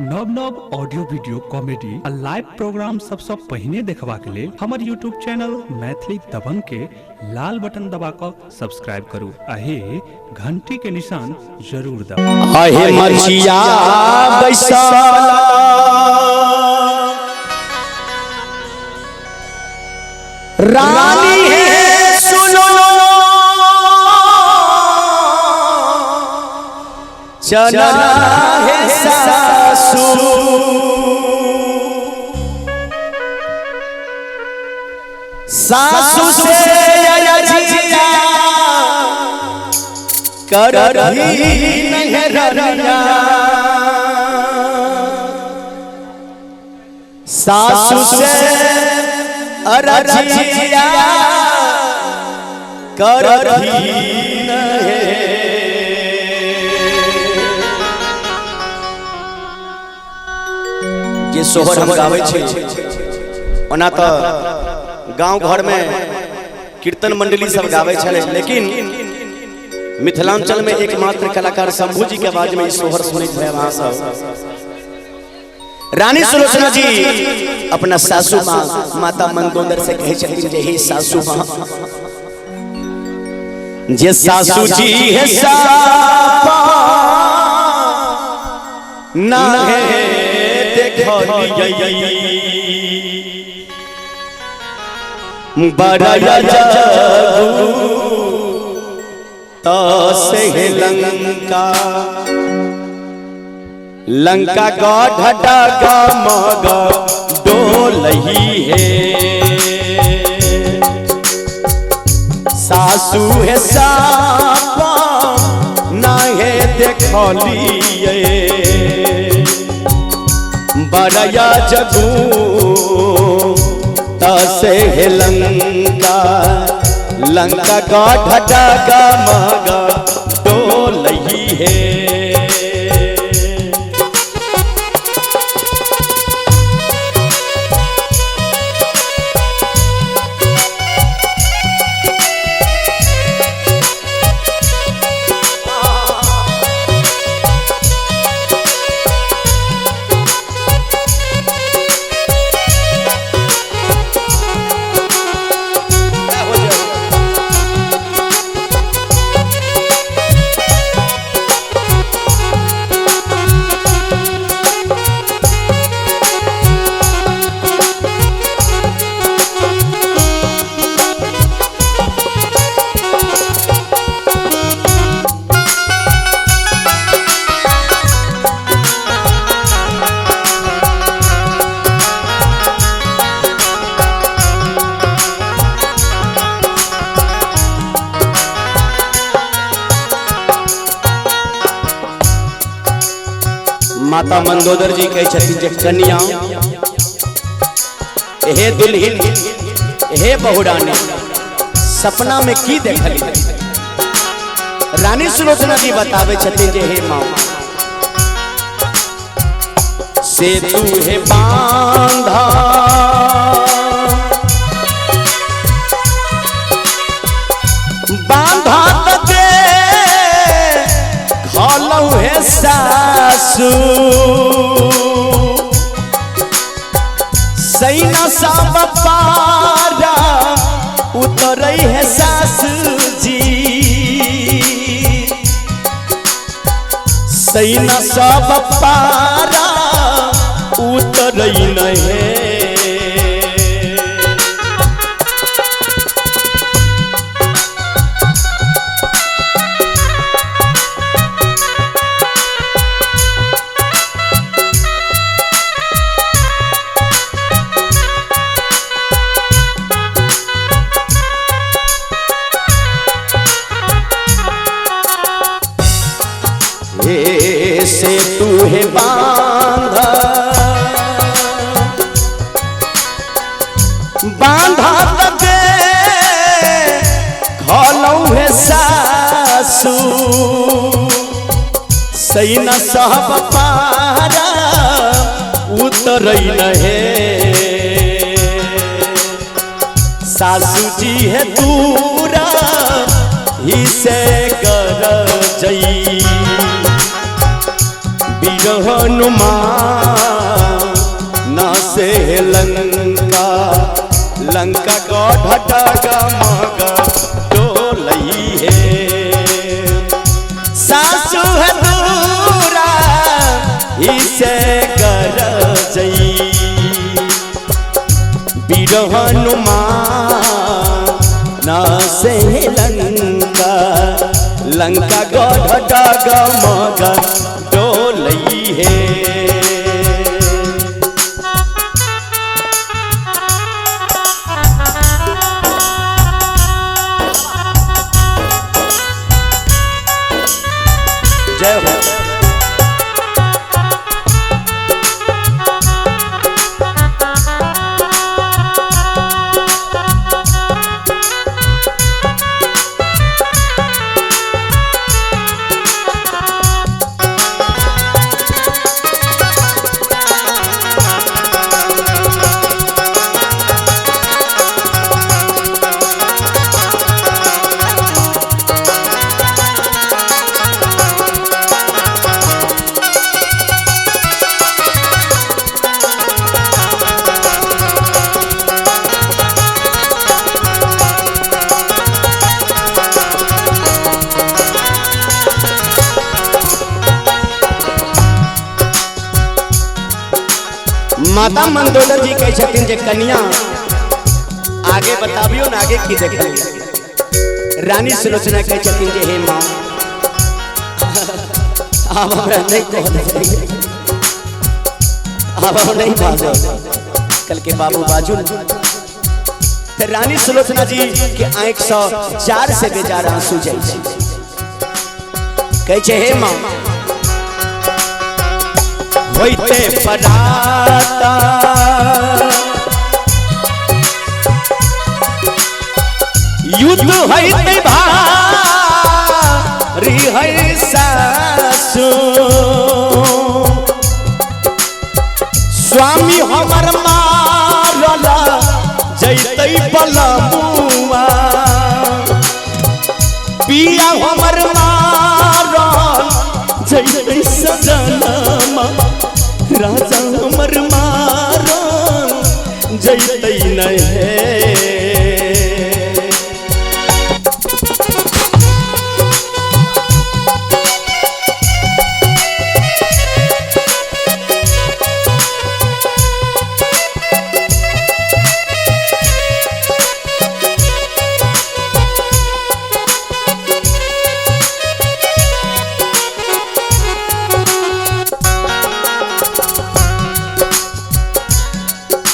नव नव audio video comedy आ लाइव प्रोग्राम सबसँ पहिने देखबाक लेल हमर यूट्यूब चैनल मैथिली दबंग के लाल बटन दबा कऽ सब्सक्राइब करू आ हे घंटी के निशान जरूर दबाउ। आहे मछिया बैसाला रानी है सुनो चला है सासू सासू से अरजिया कर नहीं ररिया सासू से अरजिया कर जे सोहर हम गाबै छी ओना तो गांव घर में कीर्तन मंडली सब गाबै छलै, लेकिन मिथिलांचल में एकमात्र कलाकार शंभू जी के आवाज में ई सोहर सुनैत है वहां सब। रानी सुलोचना जी अपना सासू माँ माता मंदोदर से कहै छथिन जे हे सासू माँ, जे सासू जी हे सापा ना है देखलियै बड़ा जगू तसे हे लंका लंका गढ़ मग डोलही हे सासू हे सापा ना हे देखलियै बड़या जगू तसे हे लंका लंका गढ़ मग डोलही हे। माता मंदोदर जी कहै छथिन जे कन्या हे दुल्हन हे बहुरानी सपना में की देखली। रानी सुलोचना जी बताबै छथिन जे हे माँ से तू हे बांधा बांधा दे खलौ हे सासू सैना सब पारा उतरै है सासू जी सैना सब पारा उतरै नहीं। से तू है बांधा बांधा दे खलौ है सासू सैना सब पारा उतरै नहे सासू जी है दूरा ही से कर जई। वीर हनुमान न से लंका, लंका गढ़ डगमग डोलई हे। सासु है दूरा इसे गरजई, वीर हनुमान न से लंका, लंका गढ़ डगमग डोलई हे। जय हो। माता मंदोदर जी कहे छथिन जे कन्या आगे बताबियो ना आगे की देखलिए। रानी सुलोचना कहे छथिन जे हे माँ आब हमरा नहीं कहल जाइए, आब हम नहीं बाजब, कल के बाबू बाजू। तो रानी सुलोचना जी के आँख से 4 से बेजार आंसू जाइ छै। कहे छै हे माँ होइते पराता युद्ध होइते भारी है सासु, स्वामी हमर मारल जैतै बलमुआ, पिया हमर मारल जैतै सजनमा, राजा हमर मारल जैतै नहीं।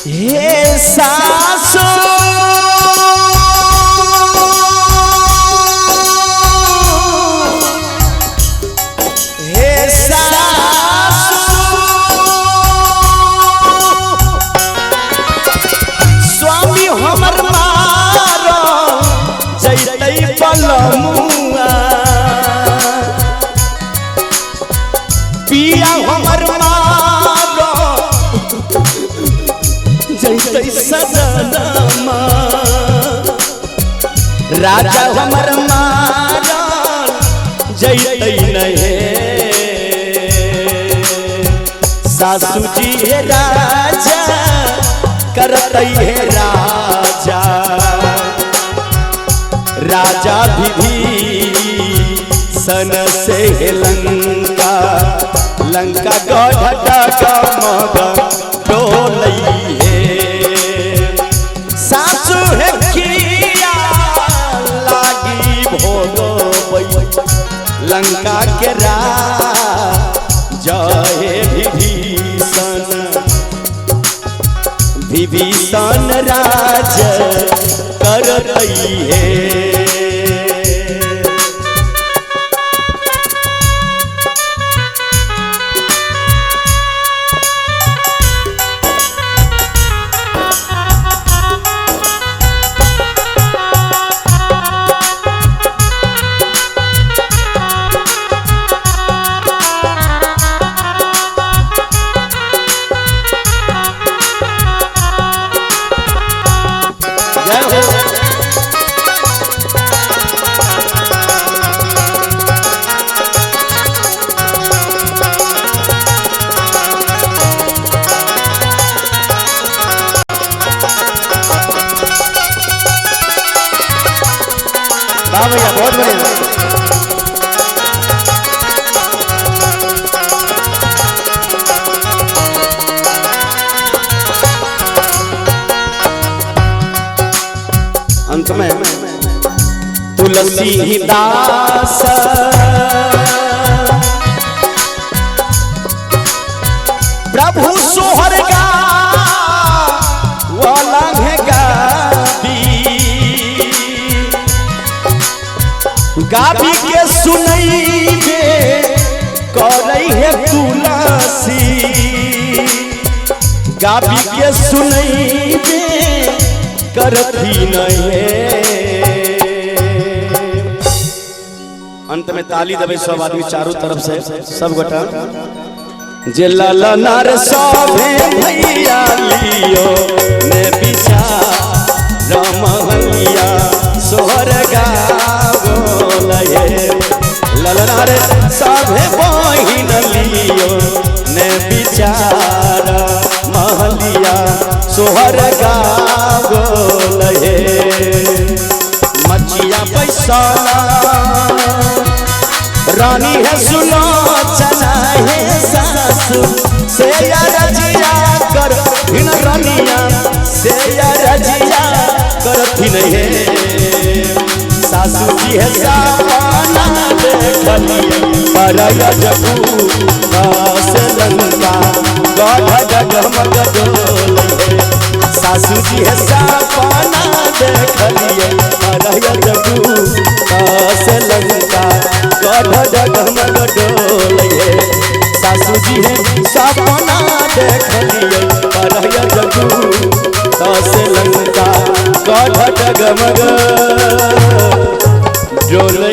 हे सासु हे सासु स्वामी हमर मारल जैतै बलमुआ, पिया हमर मारल जैतै सजनमा, राजा हमर मारल जैतै नहीं। सासू जी हे राजा करतै हे राजा, राजा विभीषण से हे लंका, लंका गढ़ डगमग डोलई हे। सासु हे खिया लागी भोगबै, लंका के राजा हे विभीषण, विभीषण राज करतै हे। जय हो। तुलसीदास प्रभु सोहर गा वाला गाबी गाबी के सुनैबे करै है तुलसी गाबी के सुनैबे करथी नहीं। अंत में ताली दबे सब आदमी चारों तरफ से सब गोटा जे ललनार सभे भैया लियो ने बिचा रमहलिया सोहर गावो लहे ललनार सभे बहिन लियो ने बिचार महलिया सोहर गावो लहे मचिया पैसाला रानी है सुनो चना है सासू से या रजिया कर हिन रानिया से या रजिया करथिन हे सासू जी है सापना देखलिए परय जगू से लंका गढ़ जगमग डोले सासू जी है सापना देखलिए परय जगू से लंका गढ़ जगमग डोले सासू जी है सपना देखलिए परय जगू से लंका गढ़ जगमग डोले।